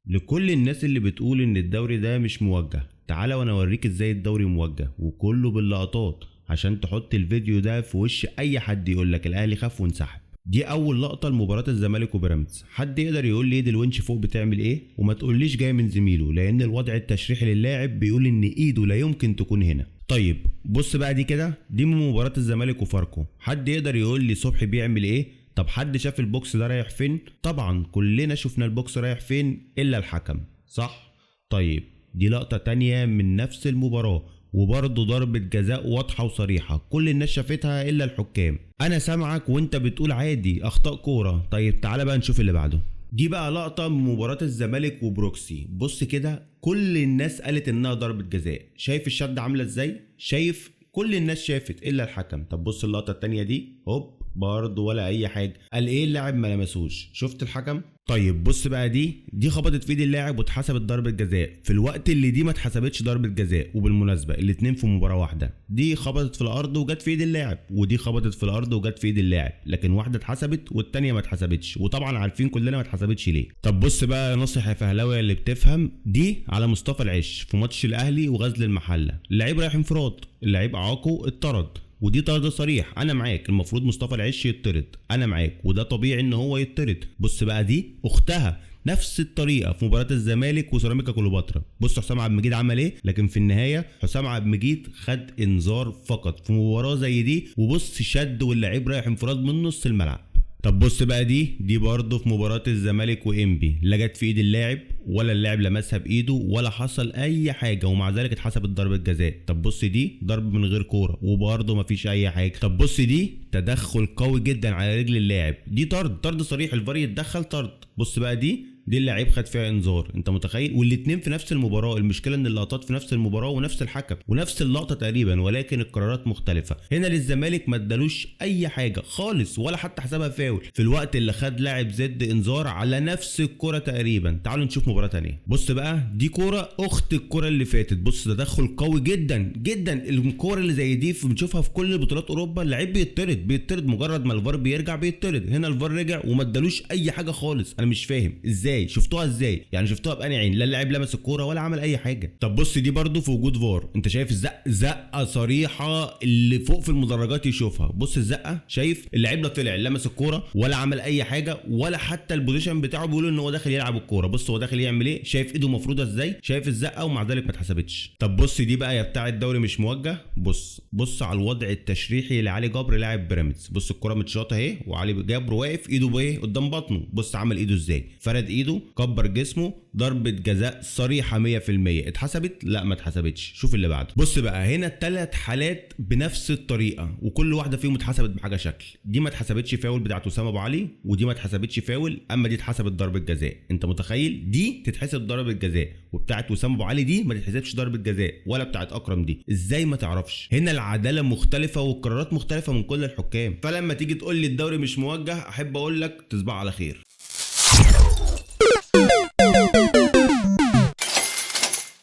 لكل الناس اللي بتقول ان الدوري ده مش موجه، تعالى وانا اوريك ازاي الدوري موجه وكله باللقطات، عشان تحط الفيديو ده في وش اي حد يقولك الاهلي خاف وانسحب. دي اول لقطة لمباراة الزمالك وبيراميدز. حد يقدر يقول لي ايد الونش فوق بتعمل ايه؟ وما تقوليش جاي من زميله، لان الوضع التشريحي للاعب بيقول ان ايده لا يمكن تكون هنا. طيب بص بقى دي كده، دي من مباراة الزمالك وفاركو. حد يقدر يقول لي صبحي بيعمل ايه؟ طب حد شاف ال box ده رايح فين؟ طبعا كلنا شفنا ال box رايح فين الا الحكم، صح؟ طيب دي لقطة تانية من نفس المباراة، وبرضه ضربة جزاء واضحة وصريحة كل الناس شافتها إلا الحكام. أنا سامعك وأنت بتقول عادي أخطاء كورة. طيب تعالى بقى نشوف اللي بعده. دي بقى لقطة من مباراة الزمالك وبروكسي. بص كده، كل الناس قالت إنها ضربة جزاء. شايف الشد عاملة إزاي؟ شايف؟ كل الناس شافت إلا الحكم. طب بص اللقطة التانية دي، هوب برضه ولا أي حاجة. قال إيه؟ اللاعب ما لمسوش. شفت الحكم؟ طيب بص بقى دي خبطت في ايد اللاعب واتحسبت ضربة جزاء في الوقت اللي دي ما اتحسبتش ضربة جزاء. وبالمناسبة الاتنين في مباراة واحدة، دي خبطت في الارض وجت في ايد اللاعب، ودي خبطت في الارض وجت في ايد اللاعب، لكن واحدة اتحسبت والتانية ما اتحسبتش، وطبعا عارفين كلنا ما اتحسبتش ليه. طب بص بقى نصيحة يا فهلاوي اللي بتفهم، دي على مصطفى العش في ماتش الاهلي وغزل المحلة، اللعيب رايح انفراد، اللعيب اعاقه اتطرد، ودي طرد صريح. انا معاك، المفروض مصطفى العش يطرد، انا معاك، وده طبيعي ان هو يطرد. بص بقى دي اختها نفس الطريقة في مباراة الزمالك وسيراميكا كليوباترا. بص حسام عبد المجيد عمل ايه، لكن في النهاية حسام عبد المجيد خد انذار فقط في مباراة زي دي، وبص شد واللعيب رايح انفراد من نص الملعب. طب بص بقى دي برضه في مباراة الزمالك وإنبي، لا جت في ايد اللاعب ولا اللاعب لمسها بايده ولا حصل اي حاجة، ومع ذلك اتحسبت ضربة جزاء. طب بص دي ضرب من غير كورة وبرضه مفيش اي حاجة. طب بص دي تدخل قوي جدا على رجل اللاعب، دي طرد، طرد صريح، الفار يتدخل طرد. بص بقى دي اللاعب خد فيها انذار، انت متخيل؟ والاتنين في نفس المباراة. المشكلة ان اللقطات في نفس المباراة ونفس الحكم ونفس اللقطة تقريبا، ولكن القرارات مختلفة. هنا للزمالك ما ادالوش اي حاجة خالص ولا حتى حسبها فاول، في الوقت اللي خد لاعب زد انذار على نفس الكره تقريبا. تعالوا نشوف مباراة ثانية. بص بقى دي كورة اخت الكره اللي فاتت. بص تدخل قوي جدا جدا. الكورة اللي زي دي بنشوفها في كل بطولات اوروبا، اللعيب بيطرد مجرد ما الفار بيرجع بيطرد. هنا الفار رجع وما ادالوش اي حاجة خالص. انا مش فاهم ازاي شفتوها، ازاي يعني شفتوها بأني عين؟ لا اللاعب لمس الكورة ولا عمل اي حاجة. طب بص دي برده في وجود فار، انت شايف الزق، زقه صريحه اللي فوق في المدرجات يشوفها. بص الزقه، شايف اللاعب لا طلع لمس الكورة ولا عمل اي حاجة، ولا حتى ال position بتاعه بيقول ان هو داخل يلعب الكورة. بص هو داخل يعمل ايه، شايف ايده مفروده ازاي، شايف الزقه، ومع ذلك ما اتحسبتش. طب بص دي بقى يا بتاع الدوري مش موجه. بص على الوضع التشريحي لعلي جبر لاعب بيراميدز. بص الكورة متشاطه اهي، وعلي جبر واقف ايده بايه قدام بطنه. بص عمل ايده ازاي، فرد ايده، كبر جسمه، ضربة جزاء صريحة 100%. اتحسبت؟ لا ما اتحسبتش. شوف اللي بعده. بص بقى هنا الثلاث حالات بنفس الطريقة، وكل واحدة فيهم اتحسبت بحاجة شكل. دي ما اتحسبتش فاول بتاعت اسامة ابو علي، ودي ما اتحسبتش فاول، اما دي اتحسبت ضربة جزاء. انت متخيل؟ دي تتحسب ضربة جزاء، وبتاعت وسام ابو علي دي ما تتحسبش ضربة جزاء، ولا بتاعت اكرم دي. ازاي ما تعرفش؟ هنا العدالة مختلفة والقرارات مختلفة من كل الحكام. فلما تيجي تقول لي الدوري مش موجه، احب اقول لك تصبح على خير.